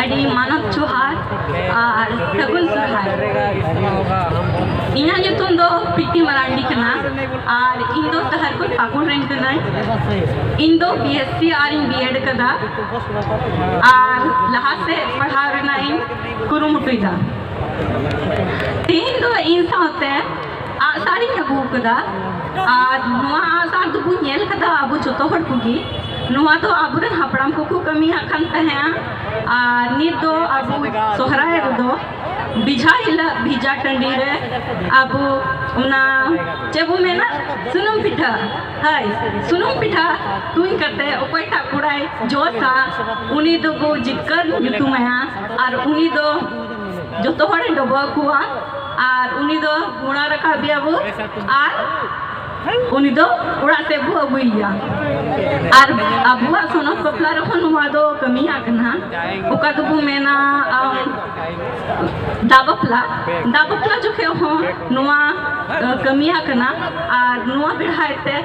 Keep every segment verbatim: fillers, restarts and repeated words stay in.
ᱟᱹᱰᱤ ᱢᱟᱱᱚᱛ ᱡᱚᱦᱟᱨ ᱟᱨ ᱥᱟᱹᱜᱩᱱ ᱥᱚᱨᱦᱟᱭ᱾ ᱤᱧᱟᱹᱜ ᱧᱩᱛᱩᱢ ᱫᱚ ᱯᱤᱴᱤ ᱢᱟᱨᱟᱱᱰᱤ ᱠᱟᱱᱟ ᱟᱨ ᱤᱧ ᱫᱚ ᱥᱟᱦᱟᱨᱯᱩᱨ ᱯᱟᱹᱠᱩᱲ ᱨᱮᱱ ᱠᱟᱹᱱᱟᱹᱧ᱾ ᱤᱧ ᱫᱚ ᱵᱤ ᱮᱥ ᱥᱤ ᱟᱨ ᱤᱧ ᱵᱤ ᱮᱰ ᱠᱟᱫᱟ ᱟᱨ ᱞᱟᱦᱟ ᱥᱮᱫ ᱯᱟᱲᱦᱟᱣ ᱨᱮᱱᱟᱜ ᱤᱧ ᱠᱩᱨᱩᱢᱩᱴᱩᱭᱮᱫᱟ᱾ ᱛᱮᱦᱮᱧ ᱫᱚ ᱤᱧ ᱥᱟᱶᱛᱮ ᱟᱜᱼᱥᱟᱨ ᱤᱧ ᱟᱹᱜᱩ ᱟᱠᱟᱫᱟ᱾ ᱟᱨ ᱱᱚᱣᱟ ᱟᱜᱼᱥᱟᱨ ᱫᱚᱵᱚᱱ ᱧᱮᱞ ᱠᱟᱫᱟ ᱟᱵᱚ ᱡᱚᱛᱚ ᱦᱚᱲ ᱠᱚᱜᱮ᱾ ᱱᱚᱣᱟ ᱫᱚ ᱟᱵᱚᱨᱮᱱ ᱦᱟᱯᱲᱟᱢ ᱠᱚᱠᱚ ᱠᱟᱹᱢᱤᱭᱟᱜ ᱠᱟᱱ ᱛᱟᱦᱮᱸᱜᱼᱟ᱾ ᱟᱨ ᱱᱤᱛ ᱫᱚ ᱟᱵᱚ ᱥᱚᱦᱨᱟᱭ ᱨᱮᱫᱚ ᱵᱮᱡᱷᱟ ᱦᱤᱞᱳᱜ ᱵᱮᱡᱷᱟ ᱴᱟᱺᱰᱤ ᱨᱮ ᱟᱵᱚ ᱚᱱᱟ ᱪᱮᱫ ᱵᱚ ᱢᱮᱱᱟ, ᱥᱩᱱᱩᱢ ᱯᱤᱴᱷᱟᱹ᱾ ᱦᱳᱭ, ᱥᱩᱱᱩᱢ ᱯᱤᱴᱷᱟᱹ ᱛᱩᱧ ᱠᱟᱛᱮ ᱚᱠᱚᱭᱴᱟᱜ ᱠᱚᱲᱟᱭ ᱡᱚᱥᱟ, ᱩᱱᱤ ᱫᱚᱵᱚ ᱡᱤᱛᱠᱟᱹᱨ ᱧᱩᱛᱩᱢᱟᱭᱟ᱾ ᱟᱨ ᱩᱱᱤ ᱫᱚ ᱡᱚᱛᱚ ᱦᱚᱲᱮ ᱰᱚᱵᱚᱜ ᱠᱚᱣᱟ᱾ ᱟᱨ ᱩᱱᱤ ᱫᱚ ᱜᱚᱲᱟ ᱨᱟᱠᱟᱵ ᱮᱭᱟ ᱵᱚ᱾ ᱟᱨ ᱩᱱᱤ ᱫᱚ ᱚᱲᱟᱜ ᱥᱮᱫ ᱵᱚ ᱟᱹᱜᱩᱭᱮᱭᱟ᱾ ᱟᱨ ᱟᱵᱚᱣᱟᱜ ᱥᱚᱱᱚᱛ ᱵᱟᱯᱞᱟ ᱨᱮᱦᱚᱸ ᱱᱚᱣᱟ ᱫᱚ ᱠᱟᱹᱢᱤᱭᱟᱜ ᱠᱟᱱᱟ᱾ ᱚᱠᱟ ᱫᱚᱵᱚ ᱢᱮᱱᱟ, ᱟᱢ, ᱫᱟᱜ ᱵᱟᱯᱞᱟ᱾ ᱫᱟᱜ ᱵᱟᱯᱞᱟ ᱡᱚᱠᱷᱮᱡ ᱦᱚᱸ ᱱᱚᱣᱟ, ᱟᱹ, ᱠᱟᱹᱢᱤᱭᱟᱜ ᱠᱟᱱᱟ᱾ ᱟᱨ ᱱᱚᱣᱟ ᱵᱮᱲᱦᱟᱭ ᱛᱮ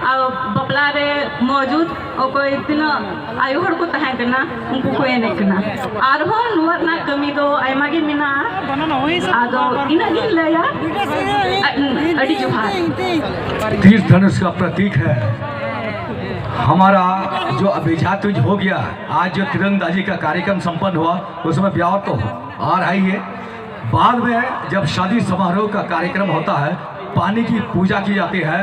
ᱟᱨ ᱵᱟᱯᱞᱟ ᱨᱮ ᱢᱚᱡᱩᱫ ᱚᱠᱚᱭ ᱛᱤᱱᱟᱹᱜ ᱟᱭᱳ ᱦᱚᱲ ᱠᱚ ᱛᱟᱦᱮᱸ ᱠᱟᱱᱟ, ᱩᱱᱠᱩ ᱠᱚ ᱮᱱᱮᱡ ᱠᱟᱱᱟ᱾ ᱟᱨᱦᱚᱸ ᱱᱚᱣᱟ ᱨᱮᱱᱟᱜ ᱠᱟᱹᱢᱤ ᱫᱚ ᱟᱭᱢᱟ ᱜᱮ ᱢᱮᱱᱟᱜᱼᱟ᱾ ᱟᱫᱚ ᱤᱱᱟᱹᱜ ᱜᱤᱧ ᱞᱟᱹᱭᱟ᱾ ᱟ-, ᱟᱹᱰᱤ ᱡᱚᱦᱟᱨ᱾ तीर धनुष का प्रतीक है। हमारा जो अभिजात हो गया, आज जो तीरंदाजी का कार्यक्रम संपन्न हुआ, उसमें ब्याह तो आ रहा ही है। बाद में जब शादी समारोह का कार्यक्रम होता है, पानी की पूजा की जाती है।